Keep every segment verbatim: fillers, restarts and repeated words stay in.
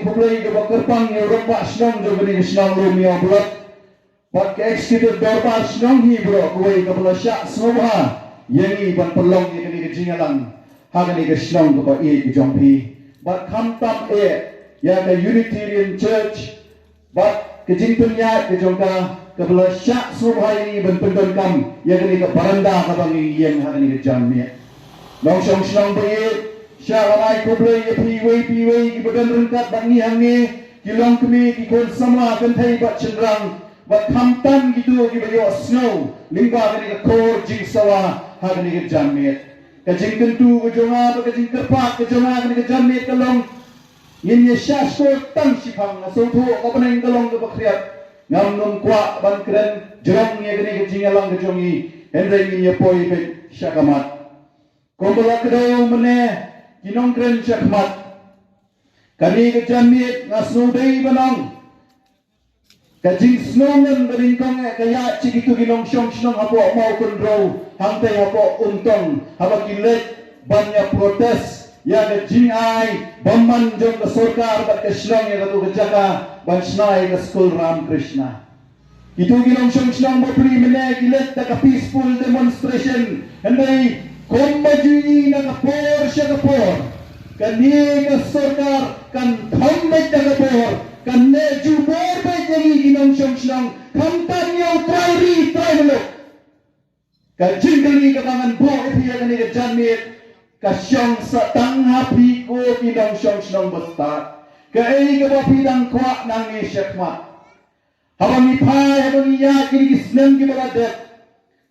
Khublei kaba kyrpang ïa u rangbah shnong jong kane ka shnong Lum Ïew Block bad ka executive dorbar shnong hi baroh kawei kaba la shah sngewbha ïa ngi ban pynlong ïa kane ka jingïalang ha kane ka shnong kaba ïeit ka jong phi. Bad khamtam eh ïa ka Unitarian Church bad ka jingpynïaid ka jong ka kaba la shah sngewbha ïa ngi ban pyndonkam ïa kane ka baranda kaba ngi ïeng ha kane ka janmiet. Nongshong shnong ba ïeit, shah ban ai khublei ïa phi iwei pa iwei kiba don ryngkat bad ngi hangne, ki longkmie, ki khun samla kynthei bad shynrang, bad khamtam kito kiba ïohsngew lyngba kane ka khor jingsawa ha kane ka janmiet. Ka jingkyntu ka jong nga bad ka jingkyrpad ka jong nga ha kane ka janmiet ka long, ngin ïa shah shkor tang shiphang. Nga sngewthuh ka bneng ka long kaba khriat. Ngam nym kwah ban kren jrong ïa kane ka jingïalang ka jong ngi, hynrei ngin ïa poi beit sha ka mat. Kumba la kdew mynne ki nongkren sha khmat, kane ka janmiet nga sngewdei ban ong, ka jingsngewlem ka nyngkong eh ka ïaid sha kito ki nongshong shnong hapoh Mawkynrew hangtei hapoh Umtong haba ki leit ban ïa protest ïa ka jingai bymman jong ka sorkar bad ka shnong ïa kato ka jaka ban shna ïa ka skul Ramakrishna. Kito ki nongshong shnong bapli mynne ki leit da ka peaceful demonstration, hynrei kumba ju ïohi na ka por sha ka por, kane ka sorkar kan thom beit da ka bor, kan leh jubor beit ïa ngi ki nongshong shnong, khamtam ïa u trai ri trai muluk. Ka jingkylli kaba ngan buh ïa phi ha kane ka janmiet ka shong sa tang ha phi ko ki nongshong shnong bastad. Kaei kaba phi dang kwah nangne shakhmat? Haba ngi phai, haba ngi ïaid kine ki snem kiba la dep,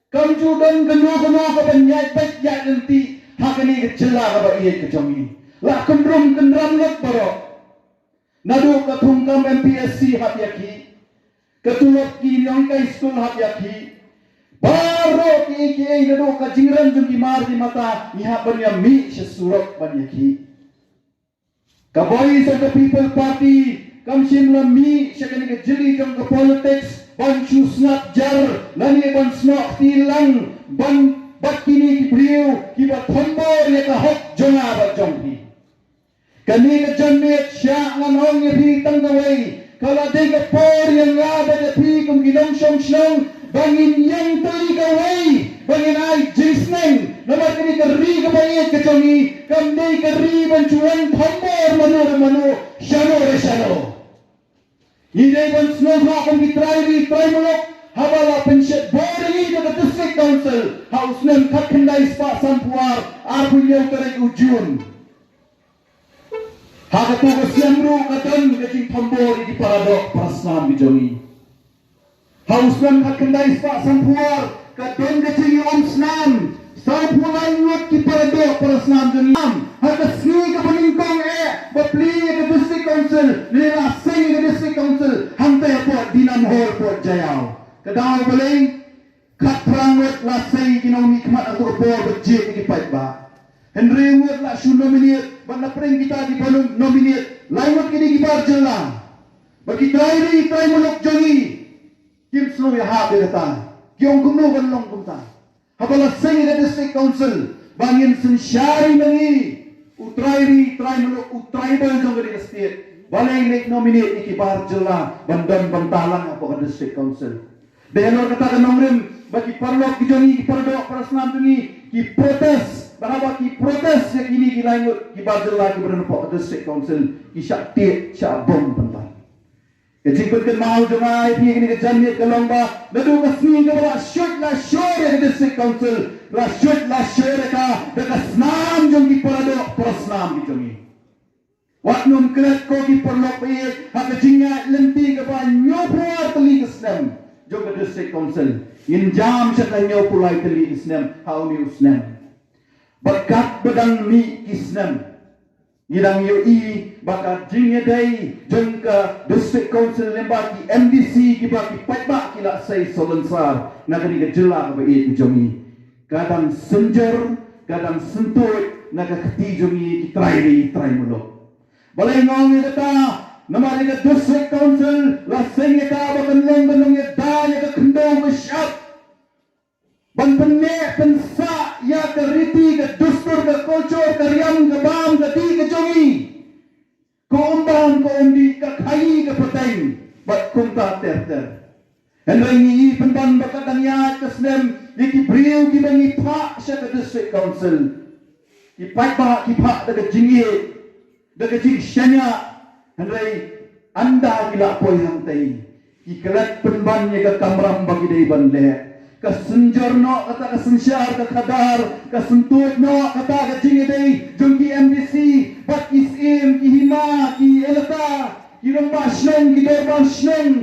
kam ju don kano kano kaban ïaid beit ïaid lynti ha kane ka jylla kaba ïeit ka jong ngi. La kynrum kynram lut baroh. Naduh ka thungkam M P S C hap ïa ki, ka tulop ki nonghikai skul hap ïa ki, baroh kiei kiei naduh ka jingrem jong ki mar ki mata ngi hap ban ïa mih sha surok ban ïa ki. Ka Voice of the People Party kam shym la mih sha kane ka jylli jong ka politics ban shu sngap jar lane ban snoh kti lang ban bad kine ki briew kiba thombor ïa ka hok jong nga bad jong phi. Kane ka janmiet shah ngan ong ïa phi tang kawei, ka la dei ka por ïa nga bad ïa phi kum ki nongshong shnong ba ngin ïeng tylli kawei, ba ngin ai jingsneng, namar kane ka ri kaba ïeit ka jong ngi kam dei ka ri ban shu wan thombor mano re mano, shano re shano. Ngi dei ban sngewbha kum ki trai ri trai muluk haba la pynshet bor ïa ngi da ka District Council ha u snem khatkhyndai spah sanphew ar, arphew hynñiew tarik u June. Ha kato ka snem ruh ka don ka jingthombor ïa ki paradoh parasnam ki jong ngi. Ha u snem khatkhyndai spah sanphew ar ka don ka jingïaumsnam, sanphew lai ngut ki paradoh parasnam jong ngi. Ha ka sngi kaba nyngkong eh ba plie ïa ka District Council, ne la seng ïa ka District Council hangtei hapoh Dinam Hall, Port Jaiaw. Ka daw balei? Khatphra ngut la sei ki nongmihkhmat ha kato ka por ba jied ïa ki paidbah. Hynriew ngut la shu nominate, bad na pdeng kita kiba nom-, nominate, lai ngut ki dei ki bar jylla. Bad ki trai ri trai muluk jong ngi kim sngewbha ïa kata. Ki ong kumno ban long kumta. Haba la seng ïa ka District Council ba ngin synshar ïa ngi, u trai ri trai muluk, u tribal jong ka state, balei leit nominate ïa ki bar jylla ban don bynta lang hapoh ka District Council. Dei halor kata ka nongrim ba ki paralok ki jong ngi, ki paradoh parasnam jong ngi ki protest, bad haba ki protest ïa kine ki lai ngut ki bar jylla kiba don hapoh ka District Council ki shah tied shah bom bynta. Ka jingpynkynmaw jong nga ïa phi kane ka janmiet ka long ba naduh ka sngi kaba la shuh la shur ïa ka District Council, la shuh la shur ïa ka da ka snam jong ki paradoh parasnam ki jong ngi. Wat nym klet ko ki paralok ba ïeit, ha ka jingïaid lynti kaba hynñiewphew ar tylli ka snem jong ka District Council, ngin jam sha ka hynñiewphew lai tylli ka snem ha une u snem. Bad katba dang mih ki snem ngi dang ïohi ba ka jingïadei jong ka District Council lyngba ki M D C kiba ki paidbah ki la sei salonsar na kane ka jylla kaba ïeit ka jong ngi ka dang synjor, ka dang syntuid na ka kti jong ngi ki trai ri trai muluk. Balei nga ong ïa kata? Namar ïa ka District Council la seng ïa ka ba kan long, kan long ïa da ïa ka khyndew ka shyiap ban pynneh pynsah ïa ka riti ka dustur ka culture ka riam ka bam ka dih ka jong ngi. Ka umbam ka umdih, ka khaii ka pateng bad kumta ter ter. Hynrei ngi i pynban ba ka dang ïaid ka snem ïa ki briew kiba ngi phah sha ka District Council. Ki paidbah ki phah da ka jingïeit, da ka jingshaniah, hynrei ynda ki la poi hangtei ki klet pynban ïa ka kamram ba ki dei ban leh. Ka synjor noh kata ka synshar ka khadar, ka syntuid noh kata ka jingïadei jong ki MDC bad ki syiem, ki hima, ki elaka, ki rangbah shnong, ki dorbar shnong,